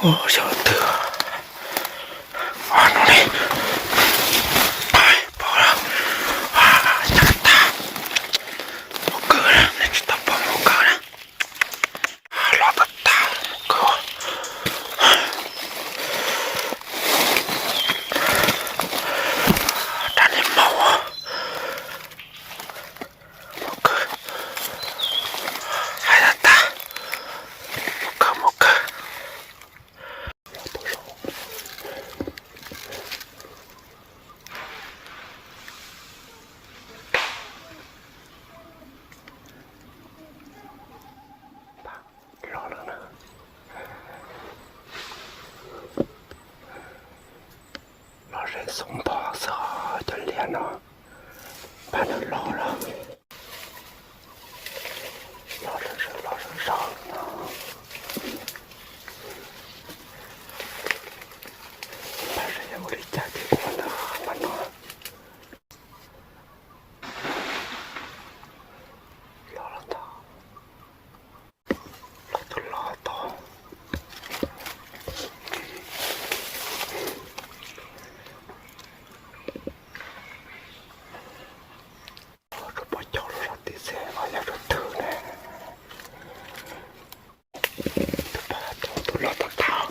Xyov twg no ne. Pom, ntshai tag. Mus khwb, nej tsis tau pom mus khwb na. Los tag tag, mus khwb. Rab niag maum. Mus khwb. Hais tag tag. Mus khwb, mus khwb. Los lawm na. Los ze xoo npog xwb os cov liab no. Npaj nws los lawm. Los zom zaws, los zom zaws no. Npaj ze ua li cas thiaj ua ntawd mas no. Los los tau. Los tus los tau. Los tsuas pom cov los tim xwb, los yog tus twg ne. Tus pom tus los tau tau.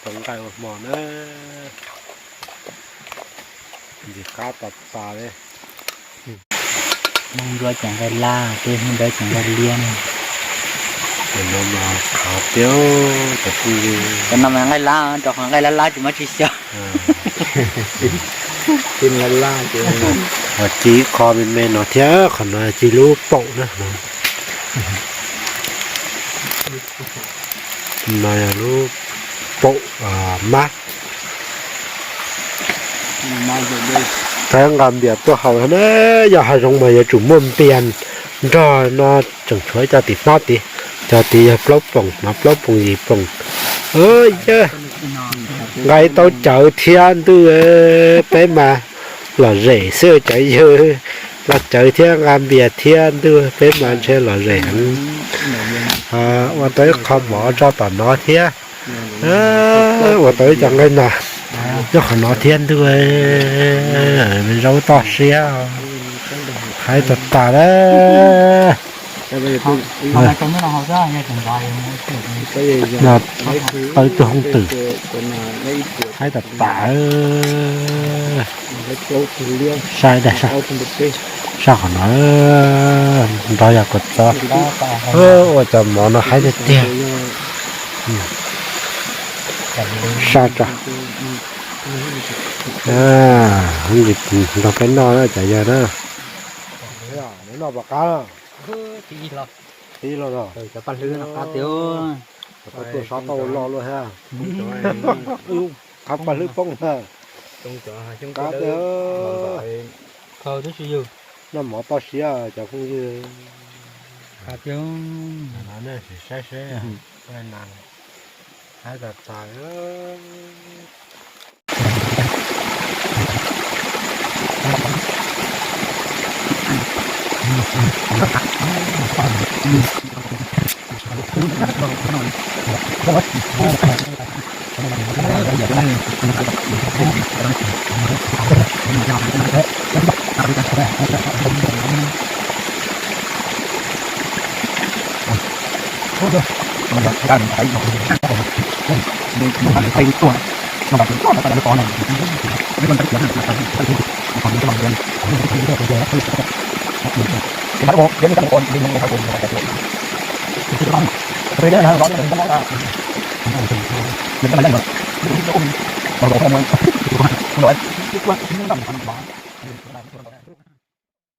Tau nqaij ua hmo na, ntxim qab tas tas li. Hmoob Nruab ces nqaij lab, peb Hmoob Dawb ces nqaij liab na. Cov no mas qhav tiag, cov phooj ywg. Cov no mas nqaij lab, rau qhov nqaij lab lab tsis muaj tsis xyaw. Ci ib qho me me no thiab, qhov no ci lub paum na. No yog lub paum mab. Thaib nqa npias tuaj haus na, yog hav zoov mas yuav tsum muaj npias nrog no, tseem tshuav cov tim hmab tid, cov tid yog plaub poom, hmab plaub poom yim poom. Nqa tau cawv thiab ntuj, peb mas lom zem xwb cov yawg, nqa cawv thiab nqa npias thiab ntuj, peb mas ntshe lom zem heev. Ua tau ib qho mov tso tom no thiab, ua tau ib co nqaij nas nyob qhov no thiab ntuj, zaub toj siab, haib tas tas lawm. Tau ib tug hoob twm, haib tas tas. Saib dag, sab qhov no nrog yog kua txob, ua cov mov no haib tiag tiag. Sab tso, nrog peb noj cov yawg na. Noj pom qab, qab tiag, tuaj sab tau lo luaj thiab. Qab paj hlwb poob na. Qab tiag, noj mov toj siab cov phooj ywg. Saib seb, haib tas tas.